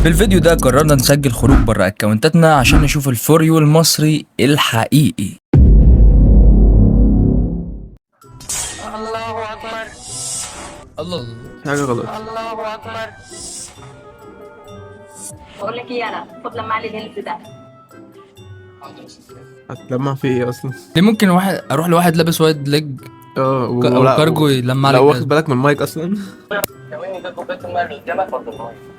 في الفيديو ده قررنا نسجل خروج بره اكونتاتنا عشان نشوف ال for you المصري الحقيقي. الله اكبر. الله الله. في حاجة غلط. الله اكبر. بقول لك ايه، انا خد لما علي ال heels ده. هتلمع في ايه اصلا؟ ليه ممكن واحد اروح لواحد لابس wide leg اه او كارجو يلمع لو لك واخد جزمة؟ بالك من المايك اصلا. لو ان ده كوباية المية اللي قدامك ولا المية؟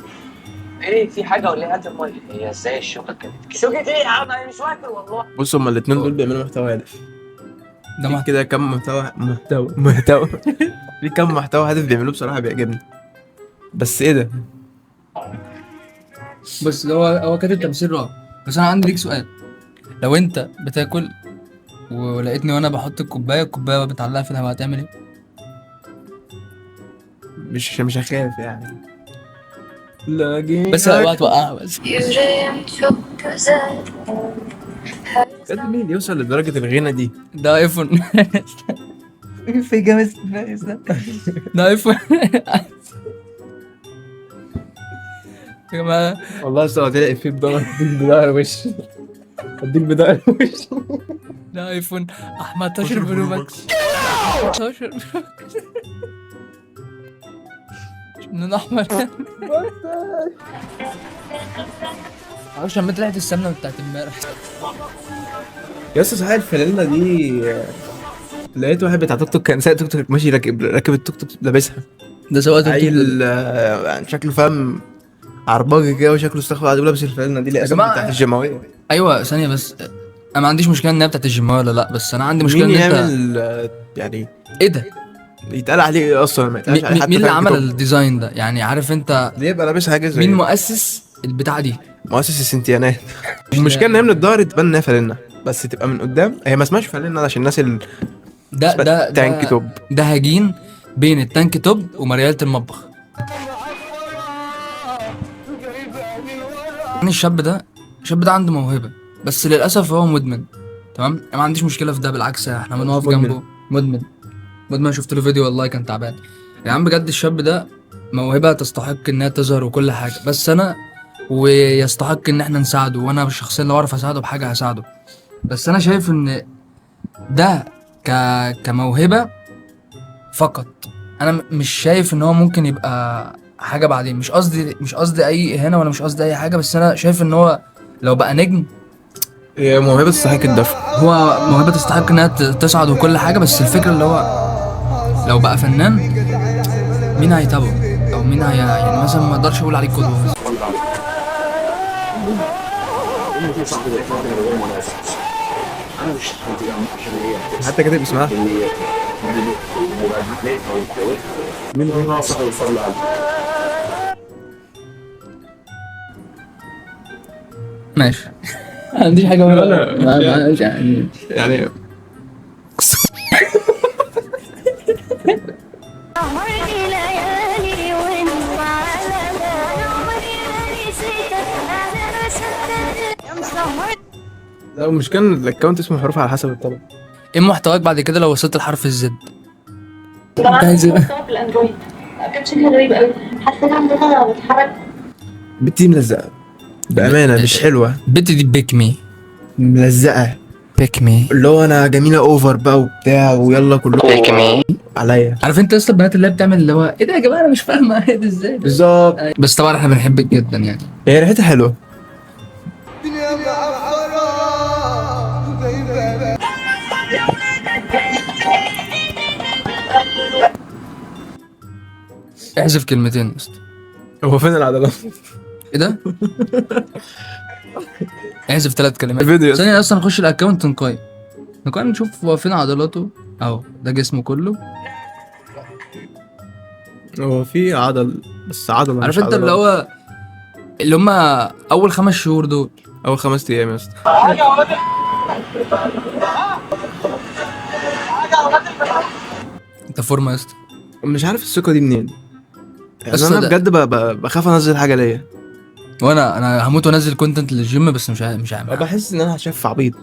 ايه في حاجة ولا ايه؟ هات المية. هي ازاي الشوكة كانت كده؟ شوكه ايه يا عم؟ انا مش واكل والله. بص، هما الاتنين دول بيعملوا محتوى هادف. ده في كده كم محتوى محتوى محتوى في كم محتوى هادف بيعملوه بصراحة بيعجبني. بس ايه ده؟ بس هو كاتب تمثيل رعب. بس انا عندي ليك سؤال، لو انت بتاكل ولقيتني وانا بحط الكوباية بتعلقها في الهواء، هتعمل ايه؟ مش هخاف يعني. لا جيت بس اوعى توقعها بس. Yüreğim çok güzel. بجد مين اللي يوصل لدرجة الغنى دي؟ ده ايفون. في جامد. ده ايفون يا جماعة. والله اصل هتلاقي فيه بضهر، اديك بضهر وش، اديك بضهر وش. ده ايفون 14 Pro Max، 14 Pro Max لون احمر. معرفش عملت ريحه السمنة بتاعت امبارح. يا اسطى صحيح الفانلة دي، لقيت واحد بتاع توك توك كان سايق توك توك ماشي راكب التوك توك لابسها. ده سواق توك توك. عيل يعني شكله فاهم عرباجي كده وشكله استغفر الله لابس الفانلة دي اللي جماعة. بتاعت الجماوية. ايوه ثانية بس، انا ما عنديش مشكلة ان هي بتاعت الجيم ولا لا، بس انا عندي مشكلة مين ان انت يعمل يعني ايه ده؟ يتقال عليه ايه اصلا؟ ما يتقالش عليه حتى مين اللي tank عمل top. ال design ده؟ يعني عارف انت ليه يبقى لابس حاجة زي مين مؤسس البتاعه دي؟ مؤسس السنتيانات. المشكلة ان هي من الظهر تبان انها فانلة، بس تبقى من قدام هي ما اسمهاش فانلة عشان الناس اللي ده ده tank ده top. ده هجين بين ال tank top ومريالة المطبخ. يعني الشاب ده عنده موهبة، بس للأسف هو مدمن. تمام، أنا ما عنديش مشكلة في ده، بالعكس احنا بنقف مدمن. جنبه. مدمن مدمن، شفت له فيديو والله كان تعبان يا عم. بجد الشاب ده موهبة تستحق انها تظهر وكل حاجة، بس انا ويستحق ان احنا نساعده، وانا شخصيا لو اعرف اساعده بحاجة هساعده. بس انا شايف ان ده كموهبة فقط، انا مش شايف ان هو ممكن يبقى حاجة بعدين. مش قصدي اي اهانة ولا مش قصدي اي حاجة، بس انا شايف ان هو لو بقى نجم هي موهبة تستحق الدفع. هو موهبة تستحق انها تصعد وكل حاجة، بس الفكرة اللي هو لو بقى فنان مين هيتابعه؟ او مين هي يعني مثلا ما اقدرش اقول عليه قدوة مثلا. حتى كاتب اسمها. ماشي، ما عنديش حاجة اقولها. يعني يعني عمري ليالي وانت على بالي، عمري ما نسيتك، انا ما صدقت يا مسهر. لا المشكلة ان ال account اسمه حروف على حسب الطلب. ايه محتواك بعد كده لو وصلت لحرف ال Z؟ طبعا عايز إيه؟ محتوى في الاندرويد كان شكلها غريب قوي، حاسه ان عندها بتتحرك. بنتي ملزقه بامانه، مش حلوة. البت دي pick me. ملزقه. pick me. اللي هو انا جميلة over بقى وبتاع ويلا كلكم عليا. عارف انت لسه البنات اللي هي بتعمل اللي هو ايه ده يا جماعة انا مش فاهمه ايه ده ازاي ده؟ بالظبط. بس طبعا احنا بنحبك جدا يعني. هي ريحتها حلوة. احذف كلمتين يا اسطى. هو فين العضلات؟ ايه ده؟ احذف ثلاث كلمات. الفيديو يا اسطى. ثانية اصلا نخش ال account نقيم نشوف هو فين عضلاته. اهو ده جسمه كله. هو في عضل بس عضلة عارف مش انت اللي عضلات. هو اللي هم اول 5 شهور دول. اول 5 ايام يا اسطى. انت فورمه يا اسطى. مش عارف الثقة دي منين يعني. بس انا ده- بجد بخاف انزل حاجة ليا. وانا هموت وانزل content لل gym، بس مش عارف. بحس ان انا هشف عبيط.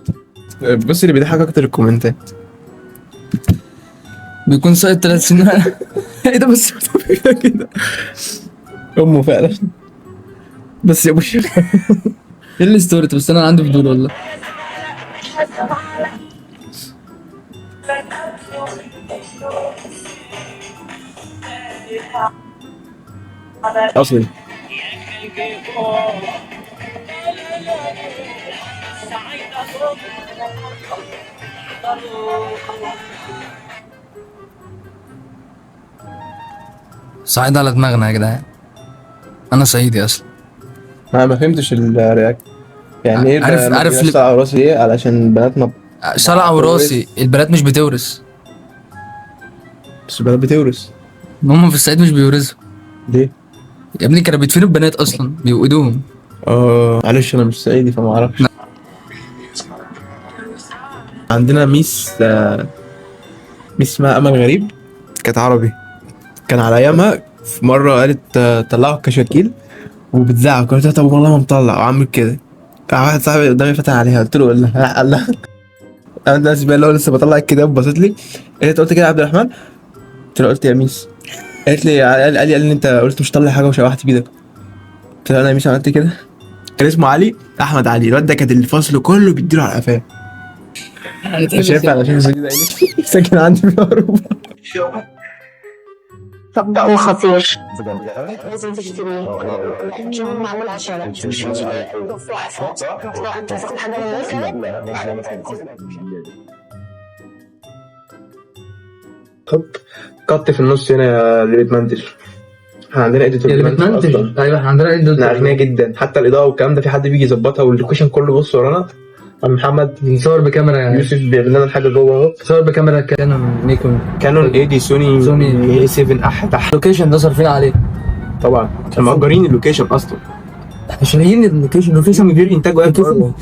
بص اللي بيضحك اكتر الكومنتات. بيكون ساقط 3 سنين. ايه ده بس؟ كده امه فعلا. بس يا ابو الشيخ. ايه ال story؟ طب استنى انا عندي فضول والله. اصلي صعيد على دماغنا يا جدعان. انا صعيدي اصلا. انا ما فهمتش ال react. يعني ايه؟ عارف ليه على راسي ليه؟ علشان بناتنا. صلع وراسي، البنات مش بتورث. بس البنات بتورث. هم في الصعيد مش بيورثوا. ليه؟ يا ابني كانوا بيدفنوا البنات اصلا، بيوقدوهم. اه معلش انا مش صعيدي فما اعرفش. عندنا miss miss اسمها امل غريب، كانت عربي، كان على ايامها في مرة قالت طلعوا الكشاكيل وبتزعق، قلت لها طب والله ما مطلع وعامل كده. راح واحد صاحبي قدامي فتح عليها، قلت له لا لا انا ناس بقى اللي هو لسه بطلع الكتاب، بصيت لي قالت قلت كده يا عبد الرحمن؟ قلت له قلت يا miss. قالت لي قال لي انت قلت مش طلع حاجة وشوحت بايدك. قلت لها انا يا miss عملت كده. كان اسمه علي، احمد علي، الواد ده كان الفصل كله بيديله على قفاه. مش هينفع عشان الفيديو ده ساكن عندي في العروبة. طب خطير، لازم تشتريه. جون معمول عشانك. تحفة. انت هتاخد حاجة من حط في النص هنا يا اللي بتمنتج. احنا عندنا editor بيمنتج اصلا. ايوه احنا عندنا احنا اغنياء جدا، حتى الاضاءة والكلام ده في حد بيجي يظبطها، وال location كله بص ورانا. عم محمد بنصور بكاميرا يعني. يوسف بيعمل لنا الحاجة جوه اهو. بنصور بكاميرا كانون نيكون كانون اي دي سوني سوني. A 7 احد احد. ال location ده صارفين عليه. طبعا احنا مأجرين ال location اصلا. احنا شاريين ال location. ال location مدير انتاج واقف بره.